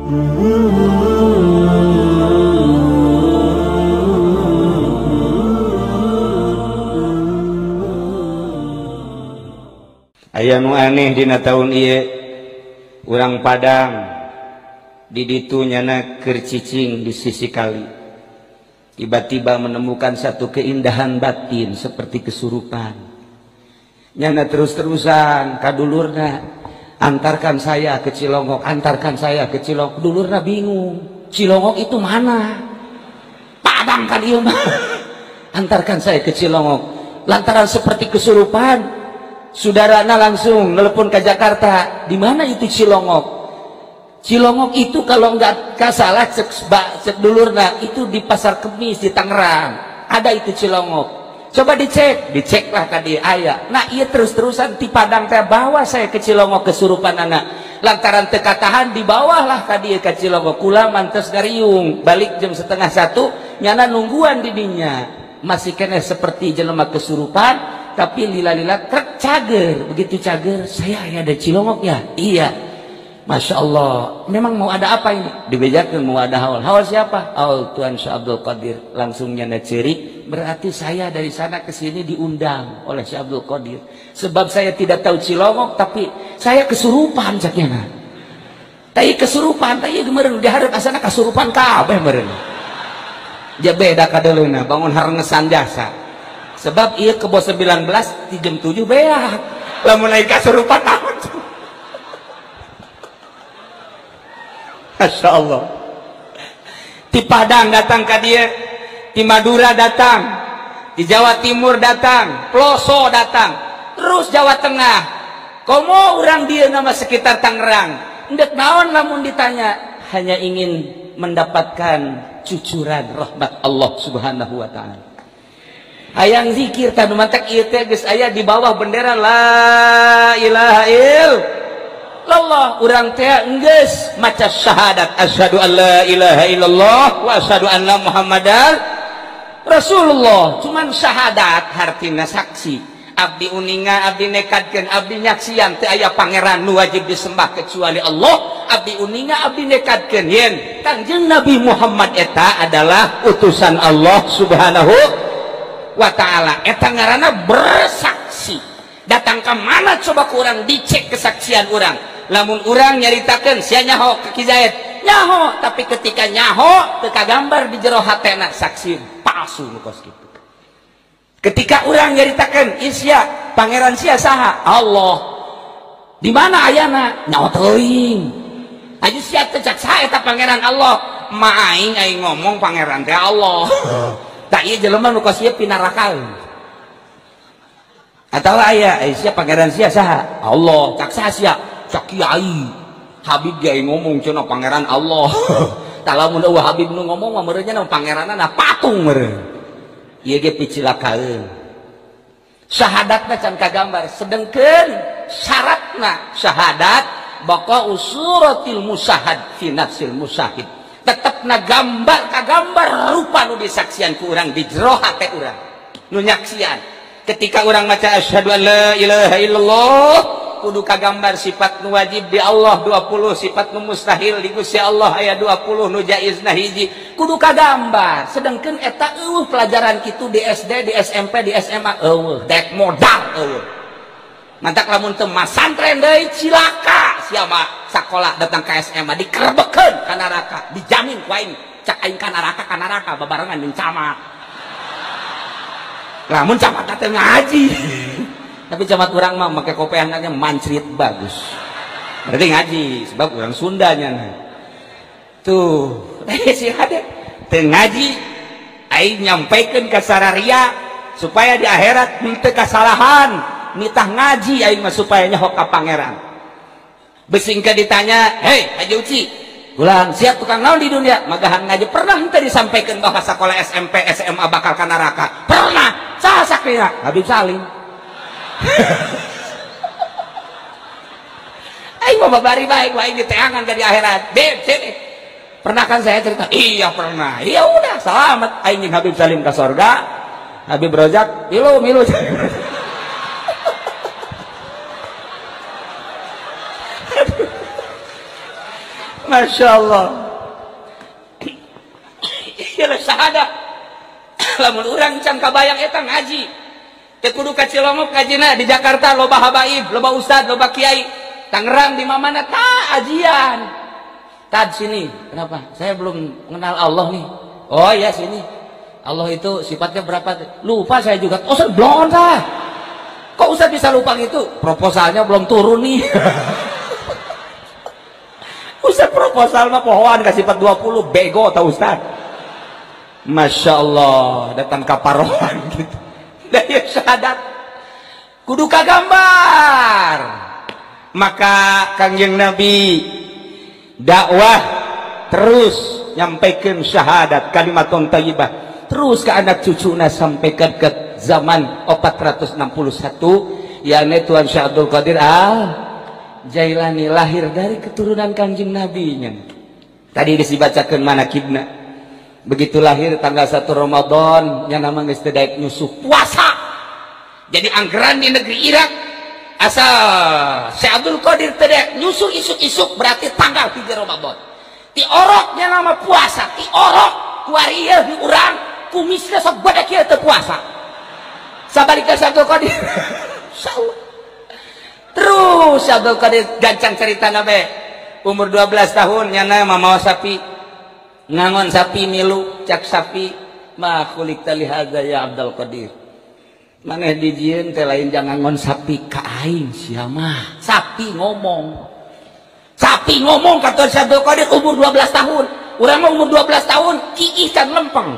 Aya nu aneh dina taun ieu urang Padang di ditu nyana keur cicing di sisi kali, tiba-tiba menemukan satu keindahan batin seperti kesurupan. Nyana terus-terusan kadulurna, antarkan saya ke Cilongok, antarkan saya ke Cilongok. Dulurna bingung, Cilongok itu mana? Padang kan ieu mah. Antarkan saya ke Cilongok. Lantaran seperti kesurupan, saudarana langsung nelpon ke Jakarta, di mana itu Cilongok? Cilongok itu kalau nggak salah cek dulurna itu di Pasar Kemis di Tangerang. Ada itu Cilongok. Coba dicek, diceklah tadi ayah. Nah iya terus-terusan di Padang teh bawa saya ke Cilongok kesurupan anak. Lantaran teka tahan di bawah lah tadi ke Cilongok. Kula mantes gariung, balik jam 12:30 nyana nungguan didinya. Masih kena seperti jelema kesurupan, tapi lila-lila truk cager. Begitu cager, saya ada Cilongok ya? Iya. Masya Allah, memang mau ada apa ini? Dibejakan mau ada haul. Haul siapa? Haul Tuan Syekh Abdul Qadir. Langsung nyana ciri, berarti saya dari sana ke sini diundang oleh Syekh Abdul Qadir. Sebab saya tidak tahu Cilongok, tapi saya kesurupan caknya. Tapi kesurupan, tapi kemarin diharap asana kesurupan kabeh meureun. Dia beda kadeleuna, bangun harengesan jasa. Sebab ieu kebo 19 di jam 7 beak. Lamun lain kasurupan naon? Masya Allah. Di Padang datang ke dia, di Madura datang, di Jawa Timur datang, Ploso datang, terus Jawa Tengah. Komo orang dia nama sekitar Tangerang. Ndek naon lamun ditanya, hanya ingin mendapatkan cucuran rahmat Allah Subhanahu wa taala. Hayang zikir tanu mantak ieu teh geus aya di bawah bendera la ilaha illallah. Urang teh geus maca syahadat asyhadu an la ilaha illallah wa asyhadu anna muhammadar rasulullah. Cuman syahadat hartina saksi. Abdi uninga, abdi nekadkeun, abdi nyaksian teu aya pangeran nu wajib disembah kecuali Allah. Abdi uninga, abdi nekadkeun yen Kangjeng Nabi Muhammad eta adalah utusan Allah Subhanahu wa ta'ala. Eta ngaranna bersaksi. Datang ke mana coba ku urang dicek kesaksian urang. Lamun urang nyaritakeun sia nyaho ke Ki Zaid, nyaho, tapi ketika nyaho teu kagambar di jero hatena saksi palsu nu kos kitu. Ketika urang nyaritakeun isya pangeran sia saha? Allah. Di mana ayana? Nyaho teuing. Aju sia teh cak saha eta pangeran Allah? Ma aing aing ngomong pangeran teh Allah. Tak ieu jelema nu kos ieu pinarakaeun. Atawa aya sia pangeran sia saha? Allah. Cak saha sia? Cak kiai. Habib ge ngomong cenah pangeran Allah. Tah lamun eueuh Habib nu ngomong mah meureun nya pangeranna patung meureun. Ieu ge picilakaeun. Syahadatna can kagambar, sedengkeun syaratna syahadat baqa usuratil musahad fi nafsil musahid. Tetepna gambar kagambar rupa nu disaksian ku urang di jero hate urang nu nyaksian. Ketika urang maca asyhadu an la ilaha illallah kudu kagambar sifat nu wajib di Allah 20, sifat nu mustahil di Gusti Allah aya 20, nu jaizna hiji, kudu kagambar. Sedengkeun eta eueuh pelajaran kitu di SD, di SMP, di SMA eueuh, dek modal eueuh. Mantak lamun teu masantren deui cilaka sia mah sakola datang ka SMA dikerebekeun ka neraka, dijamin ku aing cak aing ka neraka babarengan jeung camat. Lamun camat teh ngaji. Tapi camat urang mah make kopeahna ge mancrit bagus. Berarti ngaji sebab urang Sundanya nah. Tuh, si hade teu ngaji aing nyampaikeun ka sararia supaya di akhirat henteu kasalahan. Nitah ngaji aing mah supaya nyaho ka pangeran. Besingka ditanya, "Hei, Haji Uci, ulang siap tukang naon di dunia?" Magahan ngaji pernah henteu disampaikan bahwa sekolah SMP, SMA bakal ka neraka. Pernah. Saha sakrina? Habib Salim. Aing mah babari baik, aing diteangan ka di akhirat. Beb, sini. Pernah kan saya cerita? Iya pernah. Iya udah, selamat. Aing jeung Habib Salim ka sorga. Habib Rozak milu milu. Masya Allah. Iyalah syahadat. Lamun urang can kabayang eta ngaji. Teu kudu ka Cilongok ngajina di Jakarta loba habaib, loba ustad, loba kiai. Tangerang di mana ta ajian. Tad sini. Kenapa? Saya belum kenal Allah nih. Oh iya sini. Allah itu sifatnya berapa? Lupa saya juga. Oh, belum lah. Kok Ustaz bisa lupa gitu? Proposalnya belum turun nih. Ustaz proposal mah pohoan kasih sifat 20, bego tau Ustaz. Masya Allah, datang kaparohan gitu. Dari syahadat kudu kagambar. Maka Kangjeng Nabi dakwah terus nyampaikan syahadat kalimatun thayyibah terus ke anak cucuna sampai ke zaman 461 yakni Tuan Syekh Abdul Qadir Al Jailani lahir dari keturunan Kangjeng Nabi nya. Tadi geus dibacakeun manakibna. Begitu lahir tanggal 1 Ramadan nya nama geus teu daek nyusuh puasa. Jadi anggaran di negeri Irak asal Syekh Abdul Qadir teu daek nyusuh isuk-isuk berarti tanggal 3 Ramadan. Ti orok nya nama puasa, ti orok kuari ieu di urang kumisna sok badak ieu teu puasa. Sabalika Syekh Abdul Qadir. Insyaallah. Terus Syekh Abdul Qadir gancang ceritana bae. Umur 12 tahun nyana mamawa sapi. Ngangon sapi milu cak sapi ma khuliqta li hadza ya Abdul Qadir. Maneh dijieun teh lain jangan ngangon sapi ka aing sia mah. Sapi ngomong. Sapi ngomong ka Syekh Abdul Qadir umur 12 tahun. Urang mah umur 12 tahun kiih can lempeng.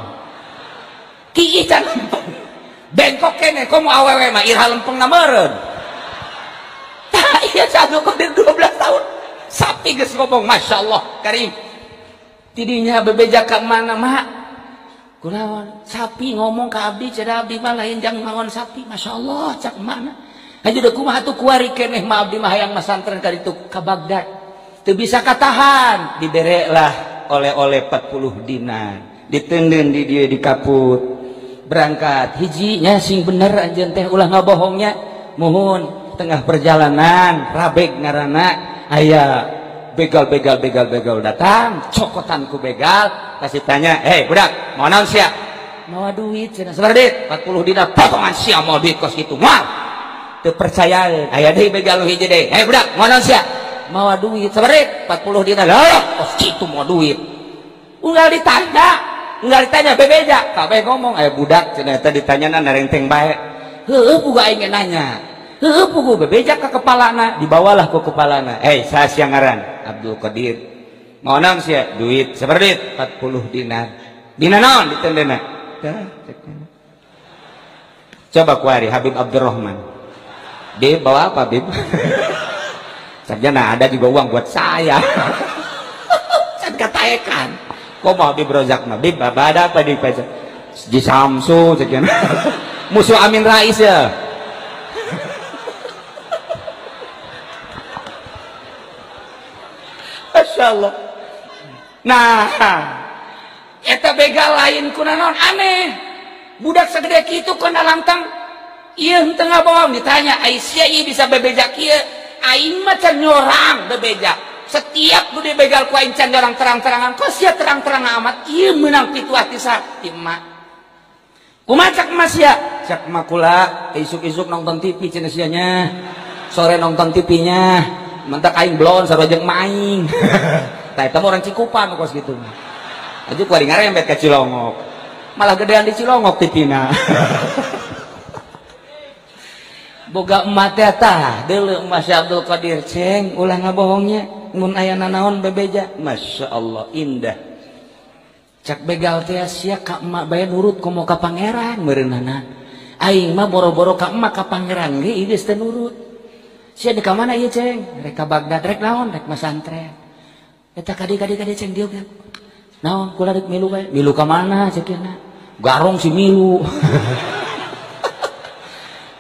Kiih can lempeng. Bengkok kene komo awewe mah irha lempengna meureun. Tah ieu Syekh Abdul Qadir 12 tahun. Sapi geus ngomong masyaallah karim. Tidinya bebeja ka mana mak? Kunaon? Sapi ngomong ka abdi cenah abdi mah lain jang mangon sapi. Masyaallah cak mana? Hayu deuk kumaha atuh kuari keneh mah abdi mah hayang masantren ka ditu ka Baghdad. Teu bisa katahan, dibere lah oleh-oleh 40 dinar. Diteundeun di dieu di kaput. Berangkat hiji nya sing bener anjeun teh ulah ngabohongnya. Muhun tengah perjalanan rabeg ngaranna aya begal datang cokotan ku begal kasih tanya, "Hei budak, mau naon sia?" "Mawa duit cenah." "Sabaraha duit?" 40 dinar. "Potongan sia mau duit kos kitu." Moal. Teu percayaan. Aya deui begal nu hiji deui. "Hei budak, mau naon sia?" "Mawa duit." "Sabaraha duit?" 40 dinar. "Lah, kos kitu mau duit." Unggal ditanya bebeja, kabeh ngomong, "Aya budak cenah eta ditanyana narenteng bae." Heueuh pugu aing nanya. Heueuh pugu bebeja ka kepalana, dibawalah ku kepalana. "Hei, saha sia ngaran?" "Abdul Qadir." "Mau naon sia?" "Duit." "Sabaraha duit?" 40 dinar. "Dina naon ditendena?" Tah, coba kuari Habib Abdurrahman. Bib, bawa apa, Bib? Sarjana ada juga uang buat saya. Can kataekan. Kok mau Habib Rozak mah? Bib, ada apa di pajak? Di Samsu, sekian. Musuh Amin Rais ya. Masya Allah. Nah, eta begal lain kunaon aneh. Budak segede kitu kana lantang ieu henteu ngabohong ditanya, "Ai sia ieu bisa bebeja kieu?" Aing mah can nyorang bebeja. Setiap nu dibegal ku aing can nyorang terang-terangan. Kok sia terang-terang amat ieu meunang pituah ti sa ti emak. Kumaha cak emak sia? Cak emak kula isuk-isuk nonton TV cenah sia nya. Sore nonton TV-nya. Mentak aing blon sarua jeung emak aing. Tah eta mah orang Cikupan kos kitu mah. Aju kuari ngarembet ka Cilongok. Malah gedean di Cilongok TV-na. Boga emak teh tah deuleu emak Syekh Abdul Qadir ceng ulah ngabohongnya mun aya nanaon bebeja. Masya Allah indah. Cak begal teh sia ka emak bae nurut komo ka pangeran meureunana. Aing mah boro-boro ka emak ka pangeran ge ieu geus teu nurut. Sia di ka mana ieu ceng? Rek ka Baghdad rek naon? Rek masantren. Eta kadi-kadi ceng dieu. Naon kula rek milu bae. Milu ka mana cek cenah? Garong si milu.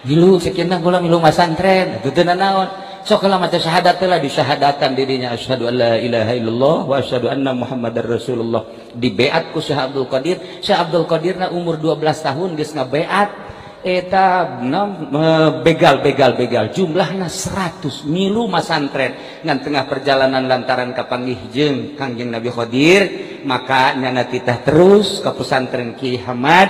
Milu cek cenah kula milu masantren. Atuh teu nanaon. Sok heula maca syahadat teh lah disyahadatan dirinya asyhadu alla ilaha illallah wa asyhadu anna muhammadar rasulullah. Dibeat ku Syekh Abdul Qadir. Syekh Abdul Qadirna umur 12 tahun geus ngabeat. Eta begal begal begal jumlahna 100 milu masantren ngan tengah perjalanan lantaran kapanggih jeung Kangjeng Nabi Khidir maka nyana titah terus ka pesantren Ki Hamad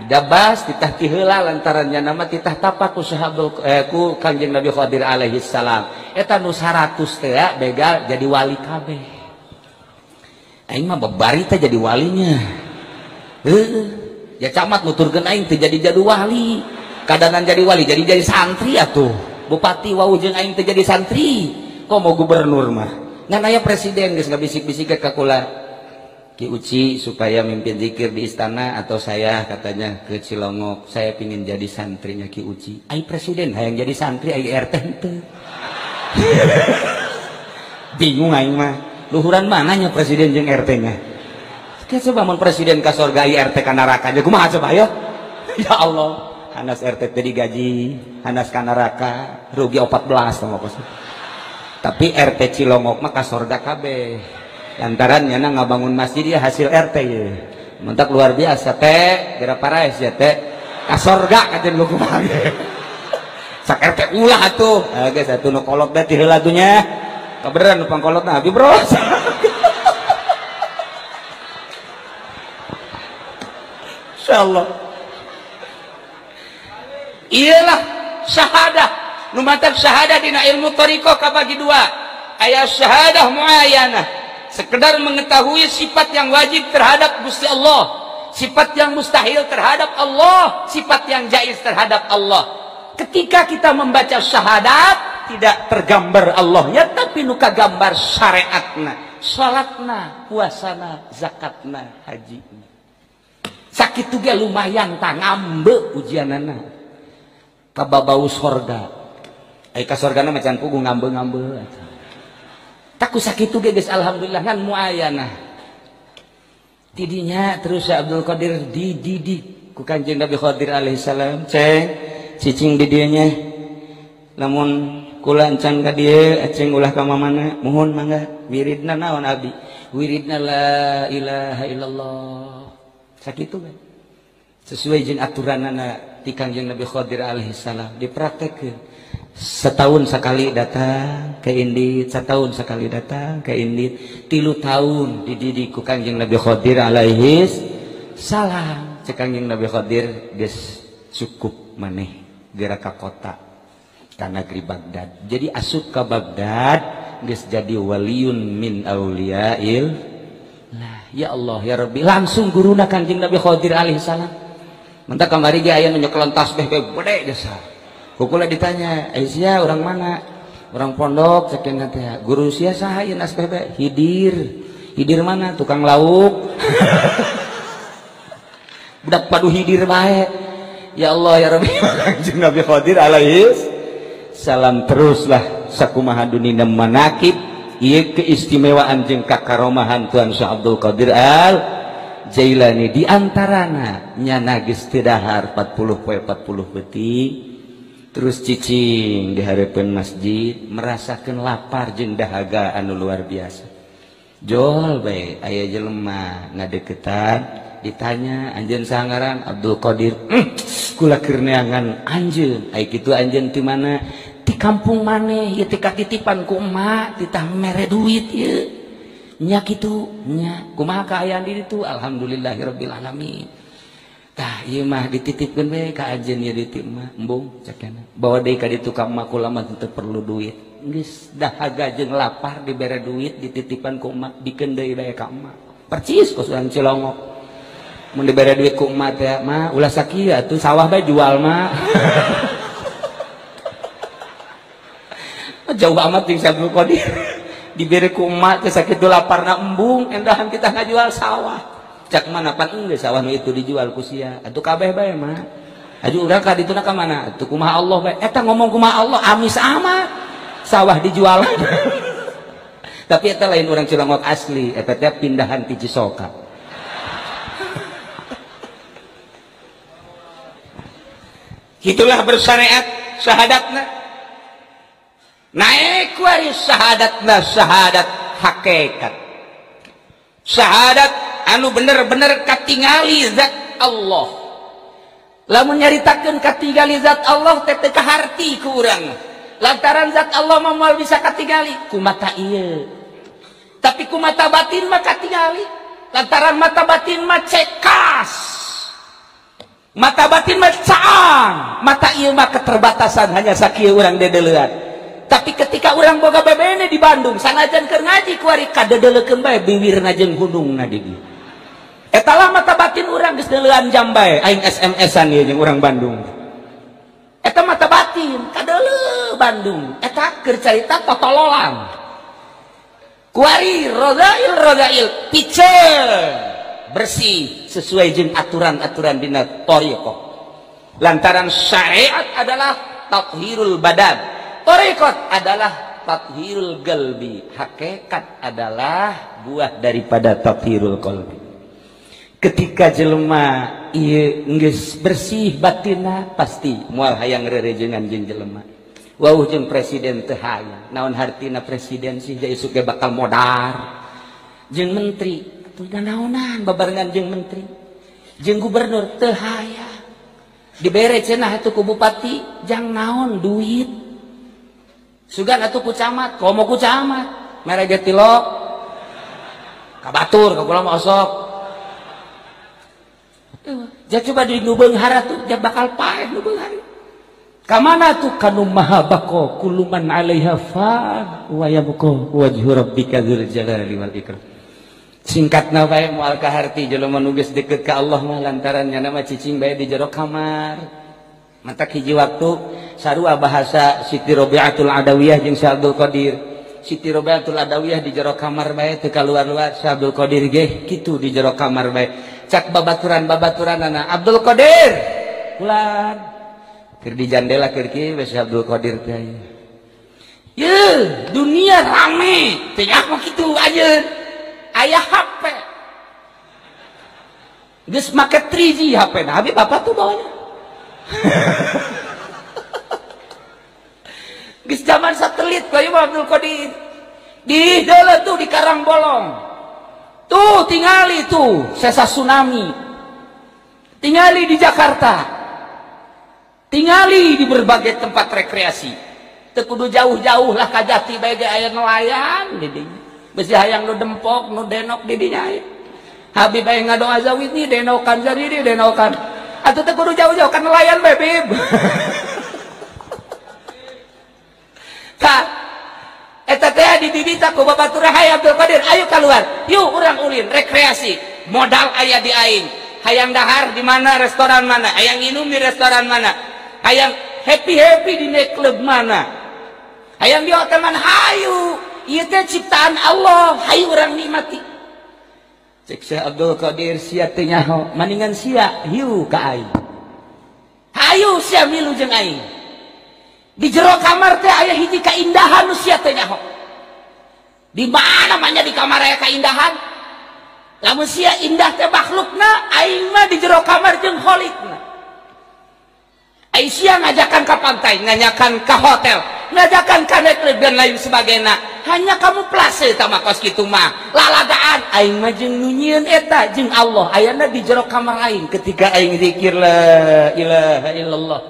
didabas titah ti heula lantaran nyana mah titah tapak ku sahabul ku Kangjeng Nabi Khidir alaihi salam eta nu 100 teh begal jadi wali kabeh aing mah babari teh jadi walinya heuh ya camat nuturkeun aing teu jadi wali kadanan jadi wali jadi santri atuh bupati wau jeung aing teu jadi santri komo gubernur mah ngan aya presiden geus ngabisik-bisik ka kula Ki Uci supaya mimpin zikir di istana atau saya katanya ke Cilongok saya pingin jadi santrinya Ki Uci ai presiden hayang jadi santri ai RT henteu bingung aing mah luhuran mananya presiden jeung RT nya. Coba mun presiden ka sorga RT ka neraka nya kumaha coba ayo ya Allah hanas RT teh digaji hanas ka neraka rugi 14 sama kos tapi RT Cilongok mah ka sorga kabeh lantaran nyana ngabangun masjid ya hasil RT ye mentak luar biasa teh geura paraes ya teh ka sorga kajen lu kumaha sak RT ulah atuh geus atuh nu kolot teh ti heula atuh nya kabeneran nu pangkolotna abi bro. Insyaallah iyalah syahadah nu matak syahadah dina ilmu thariqah kabagi dua aya syahadah muayyanah sekedar mengetahui sifat yang wajib terhadap Gusti Allah sifat yang mustahil terhadap Allah sifat yang jaiz terhadap Allah ketika kita membaca syahadat tidak tergambar Allahnya tapi nu kagambar syariatna salatna puasana zakatna hajina sakitu ge lumayan tah ngambe ujianana kababau sorga ai ka sorgana mah can puguh ngambe-ngambe taku sakitu ge geus alhamdulillah ngan muayanah tidinya terus Abdul Qadir dididik ku Kanjeng Nabi Khidir alaihi salam ceng cicing di dieu nya lamun kula encan ka dieu aceng ulah ka mamana muhun mangga wiridna naon abdi wiridna la ilaha illallah sakitu kan sesuai jeung aturanana ti Kangjeng Nabi Khidir alaihi salam dipraktekkeun setahun sekali datang ke Indit setahun sekali datang ke Indit 3 tahun dididik ku Kangjeng Nabi Khidir alaihi salam cek Kangjeng Nabi Khidir geus cukup maneh geura ka kota ka negeri Baghdad jadi asup ka Baghdad geus jadi waliyun min auliyail. Nah, ya Allah ya Rabbi langsung guruna Kangjeng Nabi Khidir alaihi salam mentak kamari ge aya nu nyekelan tasbih ge gede jasa kukula ditanya sia urang mana urang pondok cekeun teh guru sia saha ieu tasbih bae Hidir Hidir mana tukang lauk budak padu Hidir bae ya Allah ya Rabbi Kangjeng Nabi Khidir alaihi salam teruslah sakumaha dunina manakib ieu keistimewaan jeung kakaromahan Tuhan Syekh Abdul Qadir Al Jailani di antarana nyana geus teu dahar 40 poe 40 peuting terus cicing di hareupeun masjid merasakeun lapar jeung dahaga anu luar biasa jol bae aya jelema ngadeukeutan ditanya anjeun saha ngaran Abdul Qadir kula keur neangan anjeun ai kitu anjeun ti mana di kampung maneh ieu teh katitipan ku emak titah mere duit ieu nya kitu nya kumaha kaayaan di ditu alhamdulillahirabbil alamin tah ieu mah dititipkeun we ka anjeun ieu ditip mah embung cekena bawa deui ka ditu ka emak kula mah teu perlu duit geus dahaga jeung lapar dibere duit dititipan ku emak bikeun deui bae ka emak percis kos urang Cilongok mun dibere duit ku emak teh mah ulah sakieu atuh sawah bae jual mah jauh amat jeung Abdul Qadir diberi ku emak teh sakitu laparna embung endahan kita ngajual sawah cak mana pan geus sawah nu itu dijual ku sia atuh kabeh bae mah aju urang ka dituna ka mana atuh kumaha Allah bae eta ngomong kumaha Allah amis amat sawah dijual tapi eta lain urang Cilongok asli eta teh pindahan ti Cisoka itulah bersyariat syahadatna naik wari syahadatna syahadat hakikat syahadat anu bener-bener katingali zat Allah. Lamun nyaritakeun katingali zat Allah teh teu kaharti ku urang. Lantaran zat Allah mah moal bisa katingali ku mata ieu. Tapi ku mata batin mah katingali. Lantaran mata batin mah cekas. Mata batin mah caang, mata ieu mah keterbatasan hanya sakieu urang dedeleuan. Tapi ketika urang boga bebene di Bandung, sanajan keur ngaji kuari kadedeleukeun bae biwirna jeung hunungna di dieu. Eta lah mata batin urang geus deuleuan jam bae aing SMS-an ieu jeung urang Bandung. Eta mata batin kadeuleu Bandung, eta keur carita totololan. Kuari rodail rodail piceun bersih sesuai jeung aturan-aturan dina thariqah. Lantaran syariat adalah tathhirul badan, thariqah adalah tathhirul qalbi, hakikat adalah buah daripada tathhirul qalbi. Ketika jelema ieu geus bersih batinna pasti moal hayang rerejengan jeung jelema. Wauh jeung presiden teu hayang, naon hartina presiden sih ja isuk ge bakal modar. Jeung menteri atuh naonan babarengan jeung menteri. Jeung gubernur teu hayang. Dibere cenah atuh ku bupati jang naon duit. Sugan atuh ku camat, komo ku camat, mere ge tilok. Ka batur ka kula mah osok. Ja coba di nu beunghar atuh ja bakal paeh nu beunghar. Ka mana tuh kanu maha baqo kullu man 'alaiha fan wa yabqa wajhu rabbika dzul jalali wal ikram. Singkatna bae moal kaharti jelema nu geus deket ka Allah mah lantaran nya mah cicing bae di jero kamar. Matak hiji waktu sarua bahasa Siti Robiatul Adawiyah jeung Syekh Abdul Qadir. Siti Robiatul Adawiyah di jero kamar bae teu kaluar-luar, Syekh Abdul Qadir ge kitu di jero kamar bae. Cak babaturan-babaturanana Abdul Qadir kulan keur di jandela keur kieu we Syekh Abdul Qadir teh. Yeuh, dunia rame, teh mah kitu aja. Aya HP. Geus make 3G HP na, Habib bapak tuh bawanya. Geus zaman satelit bae mah Abdul Qadir. Di deuleu tuh di Karangbolong. Tuh tingali tuh sesa tsunami. Tingali di Jakarta. Tingali di berbagai tempat rekreasi. Teu kudu jauh-jauh lah ka Jati bae ge aya nelayan di dinya. Besi hayang nu dempok, nu denok di dinya aya. Habib aya ngadoa zawidni denokan zaridi denokan. Atuh teu kudu jauh-jauh ka nelayan bae Bib. Ka eta teh dibibita ku babatur Hayy Abdul Qadir, ayo keluar. Yuk urang ulin rekreasi. Modal aya di aing. Hayang dahar di mana, restoran mana, hayang minum di restoran mana, hayang happy-happy di nightclub mana, hayang di hotel mana, hayu. Ieu teh ciptaan Allah, hayu urang nikmati. Cek Syekh Abdul Qadir sia teu nyaho, maningan sia hiu ka aing. Hayu sia milu jeung aing. Di jero kamar teh aya hiji kaindahan nu sia teu nyaho. Di mana mah nya di kamar aya kaindahan? Lamun sia indah teh makhlukna, aing mah di jero kamar jeung kholikna. Aing sia ngajakan ka pantai, ngajakan ka hotel, ngajakan ka nightclub dan lain sebagainya. Hanya kamu plase tah mah kos kitu mah. Lalagaan aing mah jeung nu nyieun eta jeung Allah ayana di jero kamar aing ketika aing zikir la ilaha illallah.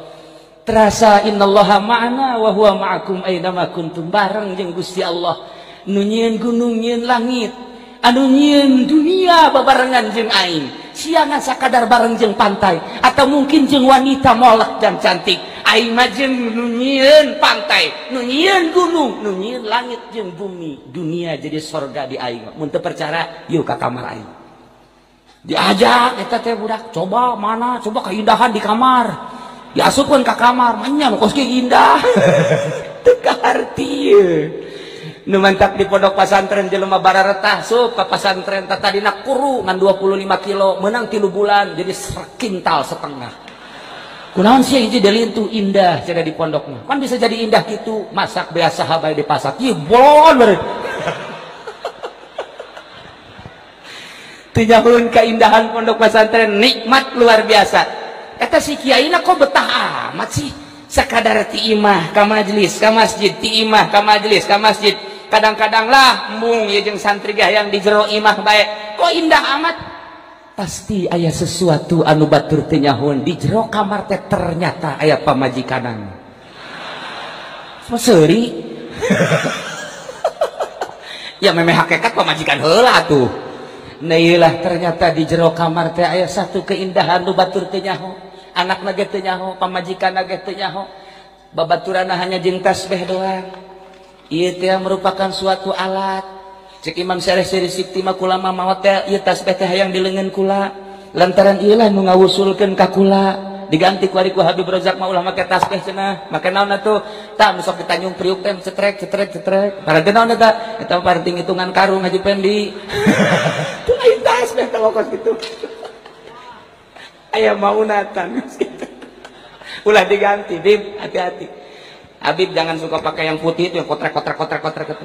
Terasa innallaha ma'ana wa huwa ma'akum aina ma kuntum, bareng jeung Gusti Allah. Nu nyieun gunung, nyieun langit, anu nyieun dunia babarengan jeung aing. Siangan sakadar bareng jeung pantai atau mungkin jeung wanita molek dan cantik. Aing mah jeung nu nyieun pantai, nu nyieun gunung, nu nyieun langit jeung bumi. Dunia jadi sorga di aing. Mun teu percaya, yuk ka kamar aing. Diajak eta teh budak, coba mana, coba keindahan di kamar. Diasupkeun ka kamar, manya nu kos kieu indah. Teu kaharti ye. Nu mantak di pondok pasantren jelema bararetah sup ka pasantren tadina kuru ngan 25 kilo menang 3 bulan jadi sekintal setengah. Kunaon sih hiji delintu indah cenah di pondokna. Kan bisa jadi indah kitu, masak biasa bae dipasak. Ieu bolon beureun. Teu nyahueun kaindahan pondok pesantren nikmat luar biasa. Eta si kiaina kok betah amat sih. Sakadar ti imah ka majelis, ka masjid, ti imah ka majelis, ka masjid. Kadang-kadang lah embung ieu jeung santri ge hayang di jero imah bae. Kok indah amat? Pasti aya sesuatu anu batur teu nyahoeun di jero kamar teh ternyata aya pamajikanan. Seuri. Ya memeh hakikat pamajikan heula atuh. Nah ieulah ternyata di jero kamar teh aya satu keindahan nu batur teu nyaho. Anakna ge teu nyaho, pamajikanna ge teu nyaho. Babaturanna hanya jeung tasbih doang. Ieu teh merupakan suatu alat. Cek Imam Syarif Siri Sikti mah kula mah maot teh ieu tasbih teh hayang di leungeun kula. Lantaran ieu lah nu ngawusulkeun ka kula. Diganti ku ari ku Habib Rozak mah ulah make tasbih cenah. Make naon atuh? Tah nu sok di Tanjung Priuk teh cetrek cetrek cetrek. Paraga naon eta? Eta mah parting hitungan karung Haji Pendi. Tuh lain tasbih teh kos kitu. Aya maunatan gitu. Ulah diganti, Bib, hati-hati. Habib jangan suka pakai yang putih itu yang kotrek kotrek kotrek kotrek.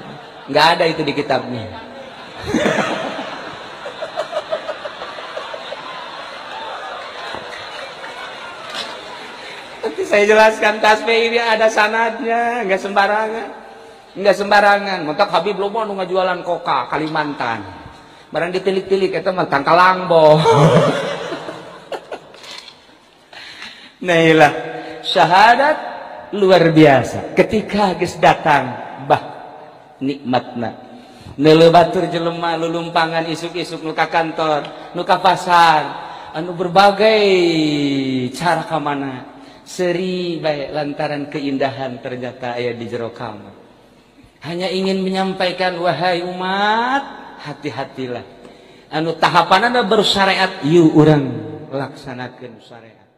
Nggak ada itu di kitabnya. Nanti saya jelaskan tasbih ini ada sanadnya, nggak sembarangan. Nggak sembarangan. Montok Habib loba nu ngajualan koka Kalimantan. Barang ditilik-tilik eta mah tangkalangbo. Nah ilah syahadat luar biasa. Ketika geus datang bah nikmatna. Neuleuh batur jelema lulumpangan isuk-isuk nu ka kantor, nu ka pasar, anu berbagai cara ka mana. Seri bae lantaran keindahan ternyata aya di jero kamar. Hanya ingin menyampaikan wahai umat, hati-hatilah. Anu tahapanana baru syariat, yuk urang laksanakeun syariat.